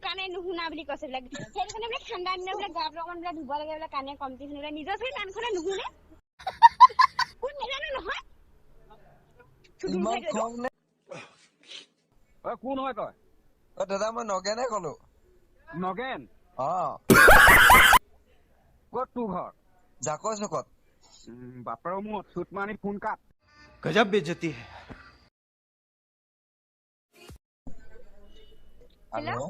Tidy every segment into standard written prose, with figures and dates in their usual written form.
কাণে নুশুনা বুলি কৈছে বোলে। সেইটো কাৰণে বোলে ঠাণ্ডা দিনত বোলে গাটো অকণ বোলে ধুব লাগে বোলে, কাণে কমটি শুনে বোলে। নিজৰ চাগে কাণখনে নুশুনে, কোন নাজানো নহয়। ইমান খং নে? ঐ কোন হয় তই? অ দাদা, মই নগেনে ক'লো। নগেন? অ। ক'ত তোৰ ঘৰ? জাকৈ চুকত। বাপেৰৰ মূৰত চুট মাৰি ফোন কাট। गजब बेइज्जती है। হেল্ল'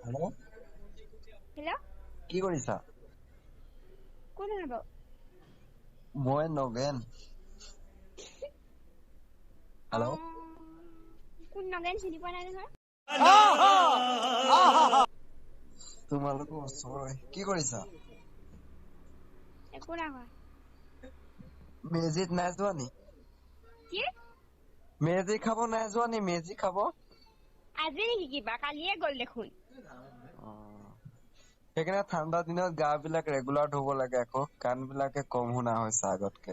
হেল্ল' হেল্ল', কি কৰিছা? কোন হয় বাৰু? মই নগেন। হেল্ল', কোন নগেন চিনি পোৱা নাই নহয়। তোমালোকৰ ওচৰৰে। কি কৰিছা? একো নাই হোৱা। মেজিত নাই যোৱা নি? কি? মেজি খাব নাই যোৱা নি? মেজি খাব আজি নেকি কিবা? কালিয়ে গ'ল দেখোন। সেইকাৰণে ঠাণ্ডা দিনত গা বিলাক ৰেগুলাৰ ধুব লাগে, আকৌ কাণ বিলাকে কম শুনা হৈছে আগতকে।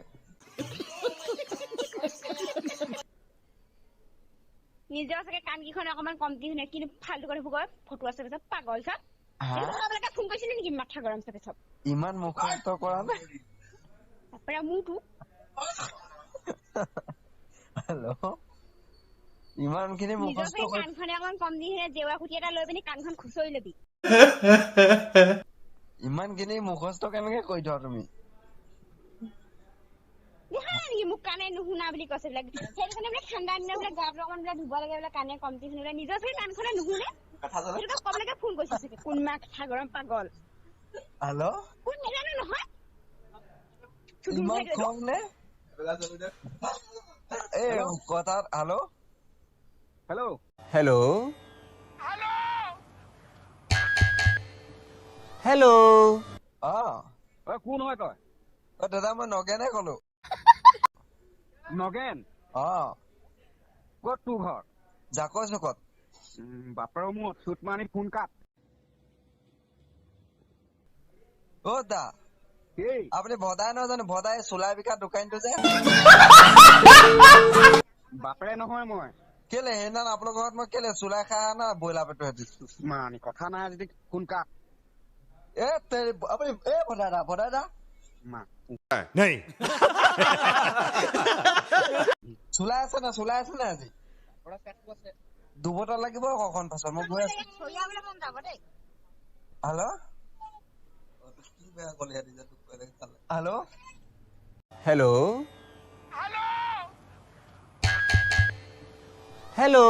নিজৰ চাগে কাণকেইখন অকমান কমটি শুনে, কিন্তু ফাল্টু কথা কয়, ফটোৱা চাগে চব, পাগল চব। হা? আপোনালোকে ফোন কৰিছিলে নেকি? মাথা গৰম চাগে চব। ইমান মুখস্থ কৰা নে? তাৰপৰা মোৰতো হেল্ল', ইমান খিনি নিজৰ মুখস্থ চাগে কৰি কাণখনে অকমান কমটি শুনে, জেওৰা খুটি এটা লৈ পিনি কাণখন খুচৰি ল'বি। ইমান খিনি মুখস্থ কেনেকে কৰি থোৱা তুমি? দেখা নাই নেকি মোক কাণে নুশুনা বুলি কৈছে বোলে। সেইটো কাৰণে বোলে ঠাণ্ডা দিনত বোলে গাটো অকমান বোলে ধুব লাগে বোলে, কাণে কমটি শুনে বোলে। নিজৰ চাগে কাণখনে নুশুনে, সেইটো ক'বলৈকে ফোন কৰিছে চাগে। কোন মাথা গৰম পাগল। হেল্ল', কোন নাজানো নহয়। ইমান খং নে? এই কথা। হেল্ল' হেল্ল' हेलो हेलो, অ। ঐ কোন হয় তই? অ দাদা, মই নগেনে ক'লো। নগেন? অ। ক'ত তোৰ ঘৰ? জাকৈ চুকত। বাপেৰৰ মূৰত চুট মাৰি ফোন কাট। অ দা, এই আপুনি ভদাই নহয় জানো? ভদাই চোলাই বিকা দোকানটো যে? বাপেৰে নহয় মই। কেলে সেইদিনা আপোনালোকৰ ঘৰত মই কেলে চোলাই খাই অহা নাই ব্ৰইলাৰ পেটু সেতি? মানি কথা নাই যদি ফোন কাট। এ তেৰি, আপুনি এ ভদাই দা, ভদাই দা। মা नहीं। চোলাই আছে নাই? চোলাই আছে নাই আজি? দুবটল লাগিব অকণ পাছত, মই গৈ আছো। চৰিয়াবলৈ মন যাব দেই। Hello hello hello hello.